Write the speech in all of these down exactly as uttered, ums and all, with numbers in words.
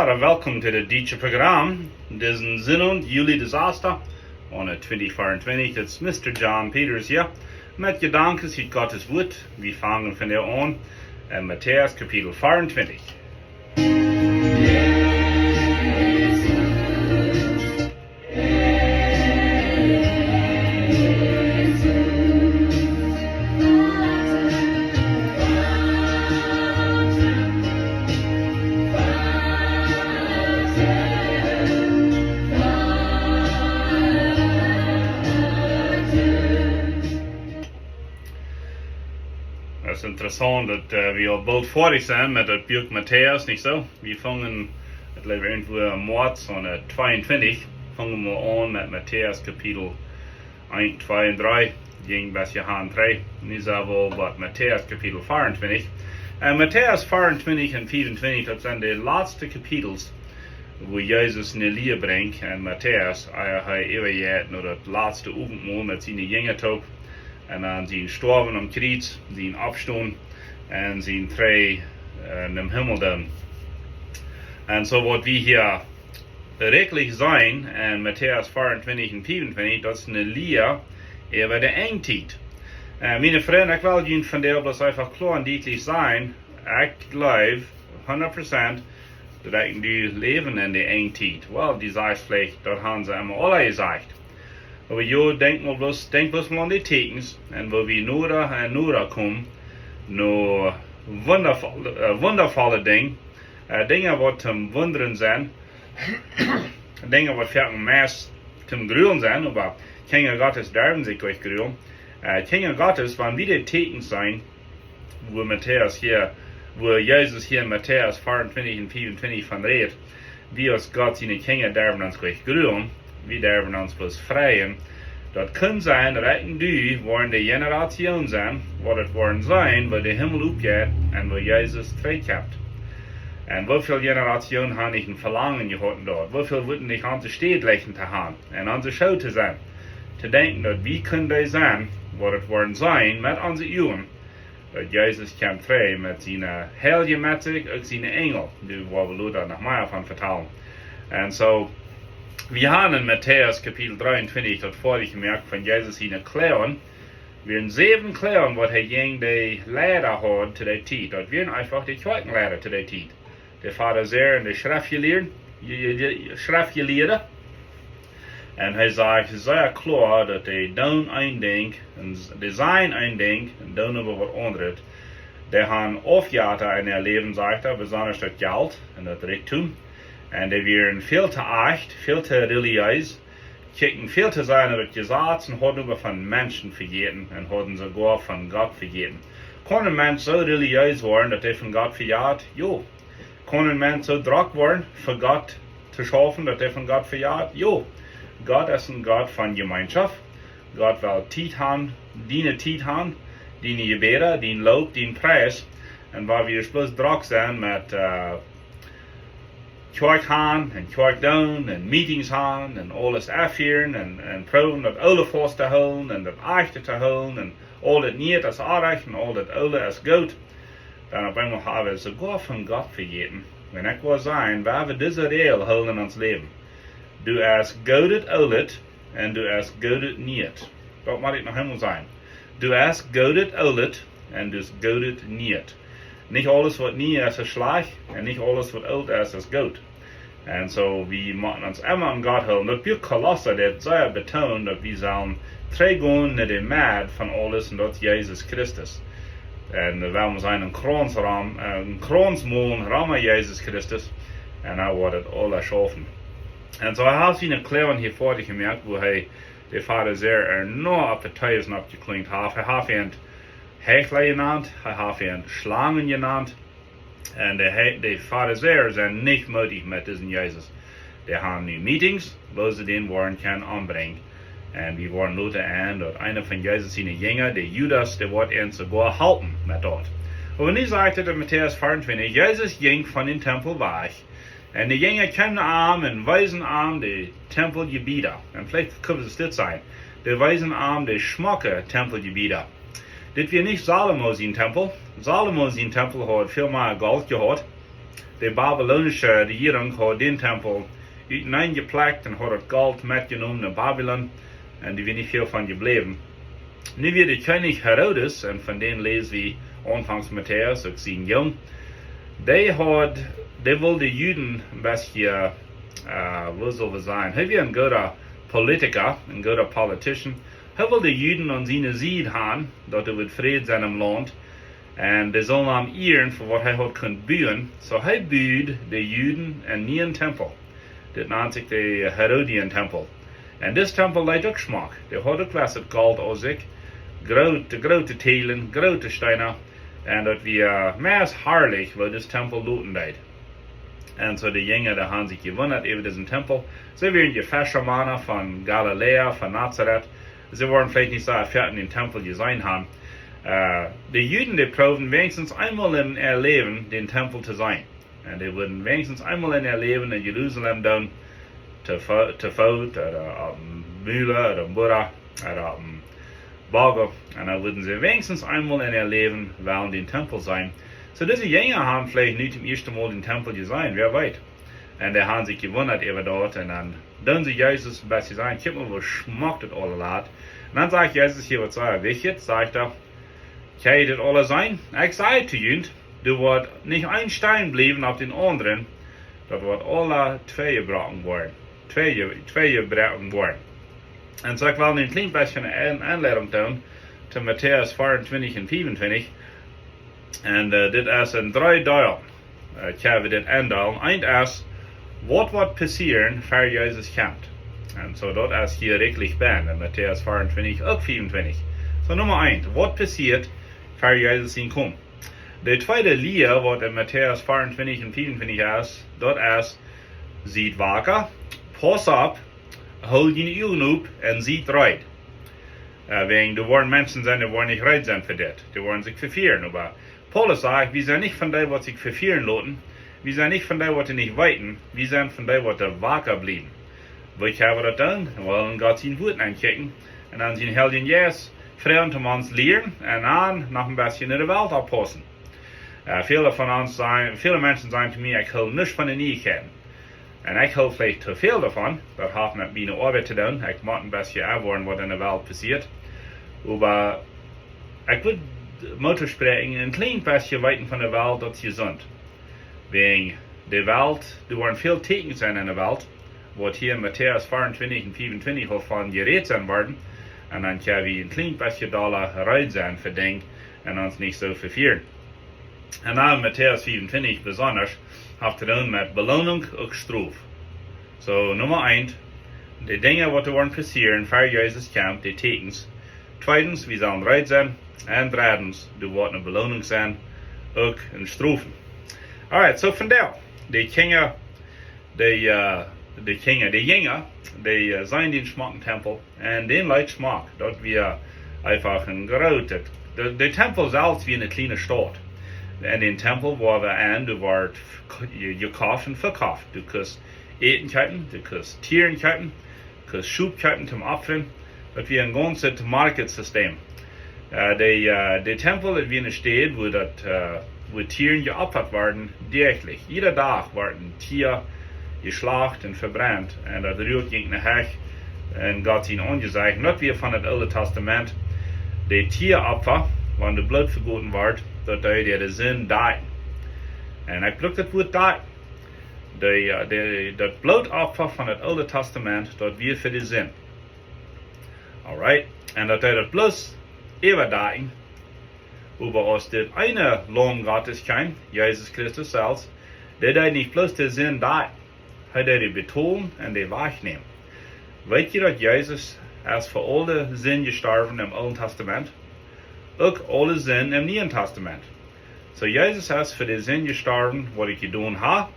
Hallo, welkom to dit dietsche Program. Disen Sinnowent, Juli de sasta, aune twintich veeruntwintich, dit es Mista John Peters hia. Met Jedanken ut Gottes Wuat, wie fangen vondoag aun en Matäus Kapitel veeruntwintich. Daut es interessaunt daut, äh, wie aul boolt foadich sent met daut Buak Matäus, nich soo? Wie fungen, ekj jleew, irjentwua em Moaz aune, äh, tweeuntwintich, fungen wie aun met Matäus Kapitel eent, twee un dree, jinkj bat Johanes dree. Nu sent wie bie Matäus Kapitel veeruntwintich. En Matäus veeruntwintich un veeruntwintich, daut sent de latste Kapitels, wua Jesus ne Lia brinjt en Matäus, ea hee äwajeit no daut latste Owentmol met siene Jinja toop. En dan sien Stoawen aum Kjriez, sien Oppstonen en sien Trigj, äh, nom Himmel dan. En soo waut wie hia werkjlich seenen en Matäus veeruntwintich un veeruntwintich, daut es ne Lia äwa de Enjtiet. Äh, miene Frind, ekj well junt vondoag bloos eefach kloa un dietlich sajen, ekj jleew hundat Prozent daut ekj un du läwen en de Enjtiet. Well, du sajst veleicht, daut haben see emma aula jesajcht. Oba jo, denkj mol bloos, denkj bloos mol aun de Tieekjens, en woo wie noda un noda komen, no wundavolle, äh, wundavolle Dinja, äh, Dinja waut toom Wundren sent, Dinja waut fa ons meist toom Grulen sent, oba Kjinja Gottes derwen sikj nich grulen. Äh, Kjinja Gottes, wan wie de Tieekjens seenen, wua Matäus hia, wua Jesus hia en Matäus veeruntwintich un veeruntwintich von rät, wie aus Gott siene Kjinja derwen ons nich grulen, wie derwen ons bloos freien. Daut kaun sennen, daut ekj un du woaren de Jeneratioon sennen, waut et woaren sennen, wua de Himmel oppjeit en wua Jesus trigjkjemt. En woo väl Jenerationen haben nich een Velangen jehaut doa? Woo väl wudden nich aun de Städ jlikjen to haben en aun de Schoo to sennen? To denkjen, daut wie kunnen dee sennen, waut et woaren sennen met onse Uagen, daut Jesus kjemt trigj met siene Heilje met sikj, uk siene Enjel, doa woa wie lota noch mea von vetalen. En soo, wie haben en Matäus Kapitel dreeuntwintich daut foadich jemoakt von Jesus siene Kloagen. Wieren säwen Kloagen, waut hee jäajen de Leida haud to dee Tiet. Daut wieren eefach de Kjoakjenleida to dee Tiet. De Farisäa un de Schreftjelieede, je-, je-, je-, Schreftjelieede. En hee sajcht sea kloa, daut dee doonen een Dinkj, en s-, dee sajen een Dinkj, en doonen oba waut aundret. Dee haben Aufjetta en äa Läwen, sajcht hee, besonda daut Jelt un daut Rikjdom. En dee wieren väl to ajcht, väl to relijees, kjikjten väl to sea no daut Jesaz un hauden oba von Menschen vejäten en hauden soogoa von Gott vejäten. Kaun een Mensch soo relijees woaren, daut hee von Gott vejat? Jo. Kaun een Mensch soo drock woaren, fa Gott to schaufen, daut hee von Gott vejat? Jo. Gott es een Gott von Jemeenschoft. Gott well Tiet haben, diene Tiet haben, diene Jebäda, dien Loop, dien Pries. En wan wie bloos drock sent met, äh, Kjoakj haben en Kjoakj doonen en Meetings haben en aules auffieren en, en proowen daut Oole faust to hoolen en daut Ajchte to hoolen en aul daut Niee es oajch en aul daut Oole es goot, dan opp eemol haben wie soogoa von Gott vejäten. Wan ekj woa sajen, wan wie dise Räajel hoolen en ons Läwen: Doa es goodet Oolet en doa es goodet Nieet. Daut mott ekj noch eemol sajen. Doa es goodet Oolet en doa es goodet Nieet. Nich aules waut nie es, es schlajcht, en nich aules waut oolt es, es goot. En soo, wie motten ons emma aun Gott hoolen. Daut Buak Kolossa, daut sea betont, daut wie sellen trigjgonen no de Med von aules, en daut es Jesus Christus. En wie wellen sennen een Krauns rom, äh, een Krauns molen rom Jesus Christus, en dan woat et aules schaufen. En soo haft hee siene Kloagen hia foadich jemoakt, wua hee de Farisäa ea noch opp de Tees oppjeklinjt haft. Hee haft an Heichla jenant, hee haft an Schlangen jenant. En de Hei-, de Farisäa sent nich mootich met disen Jesus. Dee haben nu Meetings, woo see dän woaren kjennen ombrinjen. En wie woaren lota seenen, daut eena von Jesus siene Jinja, de Judas, dee woat an soogoa halpen met daut. Oba nu sajcht et en Matäus veeruntwintich, Jesus jinkj von dän Tempel wajch. En de Jinja kjeemen no am en wiesen am de Tempeljebäda. En veleicht kjenn wie dit sajen. Dee wiesen am de schmocke Tempeljebäda. Dit wia nich Salomo sien Tempel. Salomo sien Tempel haud väl mea Golt jehaut. de babylonische Rejierunk haud dän Tempel utenaunda jeplekjt un haud daut Golt metjenomen no Babylon. Un doa wia nich väl von jebläwen. Nu wia de Kjennich Herodes, un von dän läs wie aunfangs Matäus, uk sien Jung. Dee haud, dee wull de Juden een bät, äh, woo sull wie sajen, hee wia een gooda Politiker, een gooda Politician. Hee wull de Juden aun siene Sied han, daut doa wudd Fräd sennen em Launt. Un dee sullen am ieren fa waut hee haud kunt buen. Soo hee bud de Juden een nieen Tempel. Dit nant sikj de Herodian Tempel. Un dis Tempel leet uk schmock. Dee haud uk waut Golt aun sikj. Groote, groote Tälja, groote Steena. Un daut wia meist harlich, woo dis Tempel loten deed. Un soo de Jinja, dee han sikj jewundat äwa disen Tempel. See wieren je Feschamana von Galiläa, von Nazaret. See wudden veleicht nich soo foaken dän Tempel jeseenen han. Äh, de Juden, dee proowden weinichstens eemol en äa Läwen dän Tempel to seenen. Un dee wudden weinichstens eemol en äa Läwen no Jerusalem doonen, to Fo-, to Foot, ooda opp een Mula, ooda een Burra, ooda opp een Woage. Un dan wudden see weinichstens eemol en äa Läwen wellen dän Tempel seenen. Soo dise Jinja han veleicht nu toom ieeschten Mol dän Tempel jeseenen, wäa weet. Un dee han sikj jewundat äwa daut. Un dan doonen see Jesus een bät sajen: "Kjikj mol, woo schmock daut aules lat." Un dan sajcht Jesus hia waut sea wichtjet, sajcht hee: "Kjenn jie daut aules seenen? Ekj saj to junt, doa woat nich een Steen bliewen opp dän aundren, daut woat aules tweijebroaken woaren." Twee, tweijebroaken woaren. Un soo ekj well nu een kjlien bät eene Aun-, Aunleidunk doonen to Matäus veeruntwintich un fiefuntwintich. Un, äh, dit es en dree Deelen. Äh, ekj hab dit en Deel. Eent es, waut woat passieren, ver Jesus kjemt. Un soo daut es hia rikjlich bie, en Matäus veeruntwintich uk fiefuntwintich. Soo, Numma eent, waut passieet, ver Jesus sien Komen? De tweede Lia, waut en Matäus veeruntwintich un fiefuntwintich es, daut es: "Siet wacka, pausst opp, hoolt june Uagen op un siet reed." Äh, wäajen doa woaren Menschen sennen, dee woaren nich reed sennen fa dit. Dee woaren sikj vefieren. Oba Paulus sajcht, wie sent nich von dee, waut sikj vefieren loten. Wie sent nich von dee, waut nich weeten. Wie sent von dee, waut wacka bliewen. Woo kjenn wie daut doonen? Well, en Gott sien Wort aunkjikjen. Un dan sienen Heiljen Jeist froagen, om ons to lieren. Un dan noch een bät no de Welt oppaussen. Äh, väle von ons sajen, väle Menschen sajen to mie: "Ekj hool nuscht von de Nieichkjeiten." Un ekj hool veleicht too väl doavon. Daut haft met miene Oabeit to doonen. Ekj mott een bät aunwoaren, waut en de Welt passieet. Oba ekj well Moot toospräakjen, een kjlien bät weeten von de Welt, daut es jesunt. Wäajen de Welt, doa woaren väl Tieekjens sennen en de Welt, waut hia en Matäus veeruntwintich un fiefuntwintich aul von jerät sennen woaren. Un dan kjenn wie een kjlien bät dolla reed sennen fa Dinja un ons nich soo vefieren. Un dan en Matäus fiefuntwintich besonda haft to doonen met Beloonunk uk Strof. Soo, Numma eent, de Dinja, waut doa woaren passieren, ver Jesus kjemt, de Tieekjens. Tweedens, wie sellen reed sennen. Un dreddens, doa woat eene Beloonunk sennen, uk een Strof. Alright, soo vondoag, de Kjinja, de, äh, de Kjinja, de Jinja, dee, äh, seenen dän schmocken Tempel. Un dän leet schmock, daut wia eefach een grootet, de, de Tempel selfst wia eene kjliene Staut. En dän Tempel, wua wie en, doa wort k-, je-, jekoft un vekoft. Du kust Äten kjeepen, du kust Tieren kjeepen, du kust Schop kjeepen toom opfren. Daut wia een gaunzet Marketsystem. Äh, de, äh, de Tempel, daut wia eene Städ, wua daut, äh, wua Tieren jeopfat worden, däachlich. Jieda Dach wort een Tia jeschlacht un vebrennt. Un daut Rook jinkj no Hecht en Gott sien Aunjesecht. Un daut wia von daut Oole Tastament. De Tiaopfa, wan doa Bloot vegoten wort, daut deed de Sind dakjen. Un ekj bruck daut Wort dakjen. De, äh, de, daut Blootopfa von daut Oole Tastament, daut wia fa de Sind. Alright. Un daut deed daut bloos äwadakjen. Oba aus dit eene Laum Gottes kjeem, Jesus Christus selfst, dee deed nich bloos de Sind dakjen, hee deed dee betolen un dee wajchnämen. Weet jie, daut Jesus es fa aule Sind jestorwen em Oolen Tastament? Uk aule Sind em Nieen Tastament. Soo, Jesus es fa de Sind jestorwen, waut ekj jedonen hab,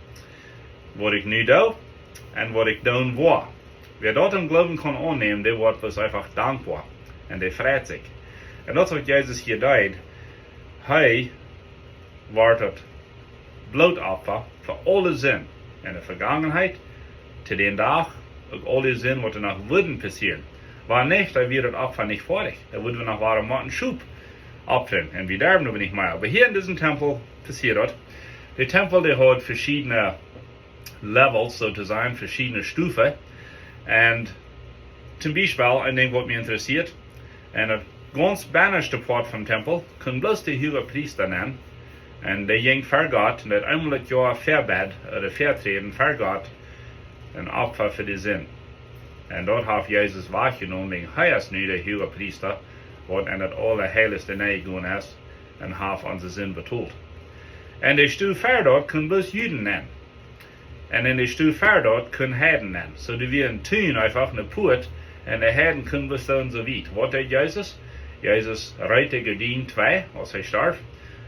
waut ekj nu doo, un waut ekj doonen woa. Wäa daut em Gloowen kaun aunnämen, dee woat bloos eefach dankboa. Un dee freit sikj. Un daut es, waut Jesus hia deed. Hee wort daut Blootopfa fa aule Sind. En de Vegangenheit, to dän Dach, uk aule Sind, waut doa noch wudden passieren. Wan nich, dan wia daut Opfa nich foadich. Dan wudden wie noch woaren motten Schop opfren. Un wie derwen oba nich mea. Oba hia en disen Tempel passieet daut. De Tempel, dee haud veschiedne Levels, soo to sajen, veschiedne Stufen. Un toom Biespel, een Dinkj waut mie interessieet, enn daut gaunz bennaschte Poat vom Tempel kunn bloos de Huagepriesta nenn. Un dee jinkj ver Gott un deed eemol daut Joa väabäd, ooda väaträden ver Gott, een Opfa fa de Sind. Un daut haft Jesus wajchjenomen, wäajen hee es nu de Huagepriesta, waut enn daut Aulaheilichste nenn jegonen es un haft onse Sind betolt. Un de Stu ver daut kunn bloos Juden nenn. Un enn de Stu ver daut kunn Heiden nenn. Soo dee wia een Tun eefach, ne Puat, un de Heiden kunnen bloos soo wiet. Waut deed Jesus? Jesus reet de Gardien twei, aus hee storf.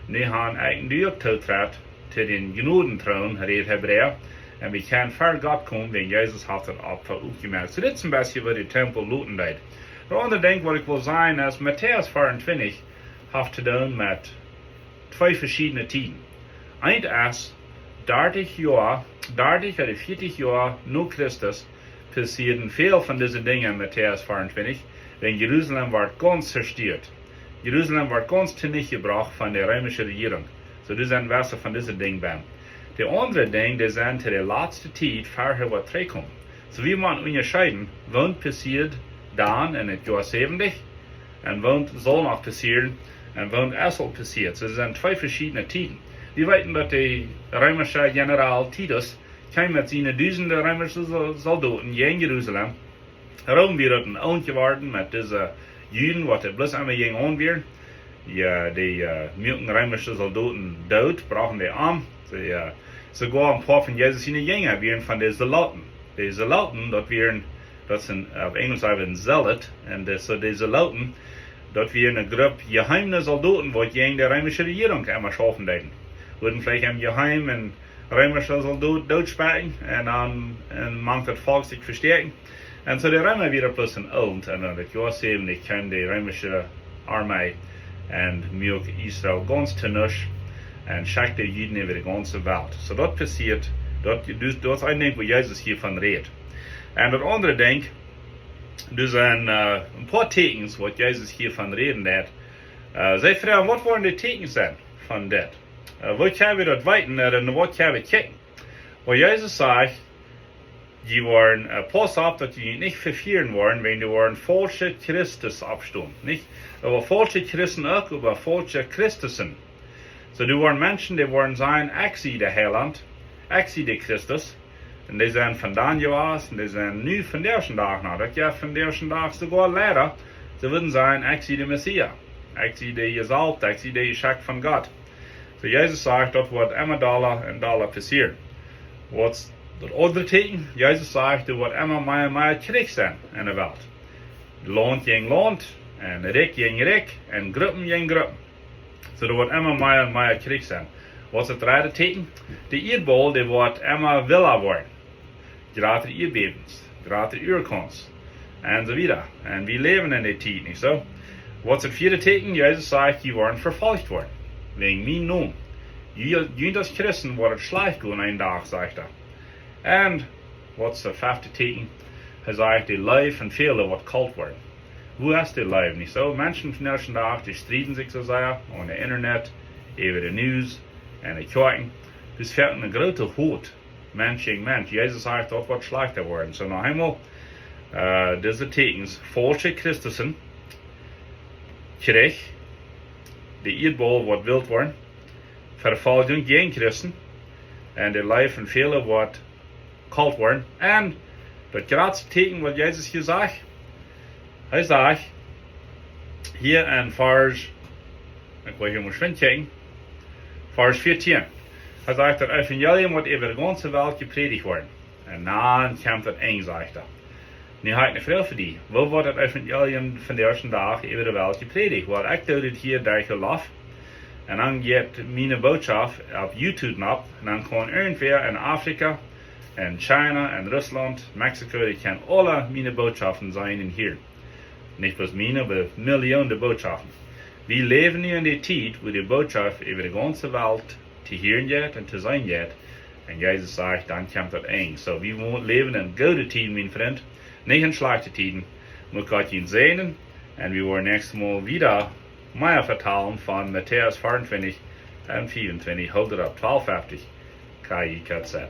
Nu hab ekj un du uk Tootrit to dän Jnodentroon, rät Hebräa. Un wie kjennen ver Gott komen, wäajen Jesus haft daut Opfa utjemoakt. Soo dit es een bät waut de Tempel loten deed. Daut aundre Dinkj waut ekj well sajen es, Matäus vea un twintich haft to doonen met twee veschiedne Tieden. Eent es, dartich Joa, dartich ooda vieetich Joa no Christus passieeden väl von dise Dinja enn Matäus vea un twintich, wäajen Jerusalem wort gaunz zerstieet. Jerusalem wort gaunz tonicht jebrocht von de reemische Rejierunk. Soo, dit sent wese von dise Dinja benn. De aundre Dinj, dee sent to de latste Tiet, ver hee woat trigjkomen. Soo, wie motten unjascheeden, waut passieed dan enn daut Joa säwentich, un waut saul noch passieren, un waut es aul passieet. Soo, dit sent twee veschiedne Tieden. Wie weeten daut de reemische General Titus kjeem met siene dusende reemische Sol-, Soldoten jäajen Jerusalem. Rom wia daut een Owent jeworden met dise Juden, waut doa bloos emma jäajen aun wieren. Jo, dee, äh, muaken reemische Soldoten doot, brochten dee om. Dee, äh, soogoa een poa von Jesus siene Jinja wieren von de Zeloten. De Zeloten, daut wieren, daut sent, äh, opp Enjelsch sajcht eena een Zealot, un de, soo de Zeloten, daut wia eene Grupp jeheime Soldoten, waut jäajen de reemische Rejierunk emma schaufen deeden. Wudden veleicht em Jeheim een reemische Soldot dootspieekjen un dan, un mank daut Volkj sikj vestäakjen. Un soo de Reema wieren bloos een Owent, un enn daut Joa säwentich kjeem de reemische Armee un muak Israel gaunz tonuscht un schekjt de Juden äwa de gaunze Welt. Soo daut passieed, daut, daut, daut es een Dinkj, wua Jesus hia von rät. Un daut aundre Dinkj, doa sent, äh, een poa Tieekjens, waut Jesus hia von räden deed. Äh, see froagen, waut woaren de Tieekjens sennen von dit? Äh, woo kjenn wie daut weeten, äh, un waut kjenn wie kjikjen? Well, Jesus sajcht, jie woaren, äh, pauss opp, daut jie junt nich vefieren woaren, wäajen doa woaren faulsche Christen oppstonen, nich? Oba faulsche Christen uk, oba faulsche Christussen. Soo, doa woaren Menschen, dee woaren sajen, ekj sie de Heilaunt, ekj sie de Christus. Un dee sent von dan jewast, un dee sent nu vondoag dän Dach noch. Daut jeft vondoag dän Dach soogoa Liera, see wudden sajen, ekj sie de Messias, ekj sie de Jesaulwda, ekj sie de Jeschekjda von Gott. Soo, Jesus sajcht, daut woat emma dolla un dolla passieren. Waut es daut aundre Tieekjen? Jesus sajcht, doa woat emma mea un mea Kjrich sennen enn de Welt. Launt jäajen Launt, un Rikj jäajen Rikj, un Gruppen jäajen Gruppen. Soo, doa woat emma mea un mea Kjrich sennen. Waut es daut dredde Tieekjen? De Ieedbaul, dee woat emma willa woaren. Jratre Ieedbäwens, jratre Orkauns, un soo wieda. Un wie läwen enn dee Tiet, nich soo? Waut es daut vieede Tieekjen? Jesus sajcht, jie woaren vefolcht woaren wäajen mienen Nomen. Jie, jie aus Christen woat daut schlajcht gonen eenen Dach, sajcht hee. Un waut es daut fefte Tieekjen? Hee sajcht, de Leew von väle woat kolt woaren. Woo es de Leew, nich soo? Menschen vondoag dän Dach, dee strieden sikj soo sea aun daut Internet, äwa de News un de Kjoakjen. Daut es fa eene groote Hot, Mensch jäajen Mensch. Jesus sajcht, daut woat schlajchta woaren. Soo, noch eemol, äh, dise Tieekjens: faulsche Christussen, Kjrich, de Ieedbaul woat wilt woaren, Vefoljunk jäajen Christen, un de Leew von väle woat kolt woaren. Un daut jratste Tieekjen, waut Jesus hia sajcht, hee sajcht, hia enn Varsch, ekj well hia mol schwind kjikjen, Varsch vieetieen. Hee sajcht, daut Evangelium woat äwa de gaunze Welt jeprädicht woaren. Un dan kjemt daut Enj, sajcht hee. Nu hab ekj eene Froag fa die. Woo woat daut Evangelium vondoag dän Dach äwa de Welt jeprädicht? Well, ekj doo dit hia derch de Loft. Un dan jeit miene Bootschoft opp YouTube opp. Un dan kaun irjentwäa enn Afrika, enn China, enn Russlaunt, Mexiko, dee kjennen aule miene Bootschoften seenen un hieren. Nich bloos miene, oba Millionen Bootschoften. Wie läwen nu enn dee Tiet, wua de Bootschoft äwa de gaunze Welt to hieren jeit un to seenen jeit. Un Jesus sajcht, dan kjemt daut Enj. Soo, wie mo-, läwen enn goode Tieden, mien Frint, nich enn schlajchte Tieden. Mucht Gott junt säajnen. Un wie woaren näakjstet Mol wada mea vetalen von Matäus vea un twintich En vieruntwintich, hold it up, twalf feftich K I K Z.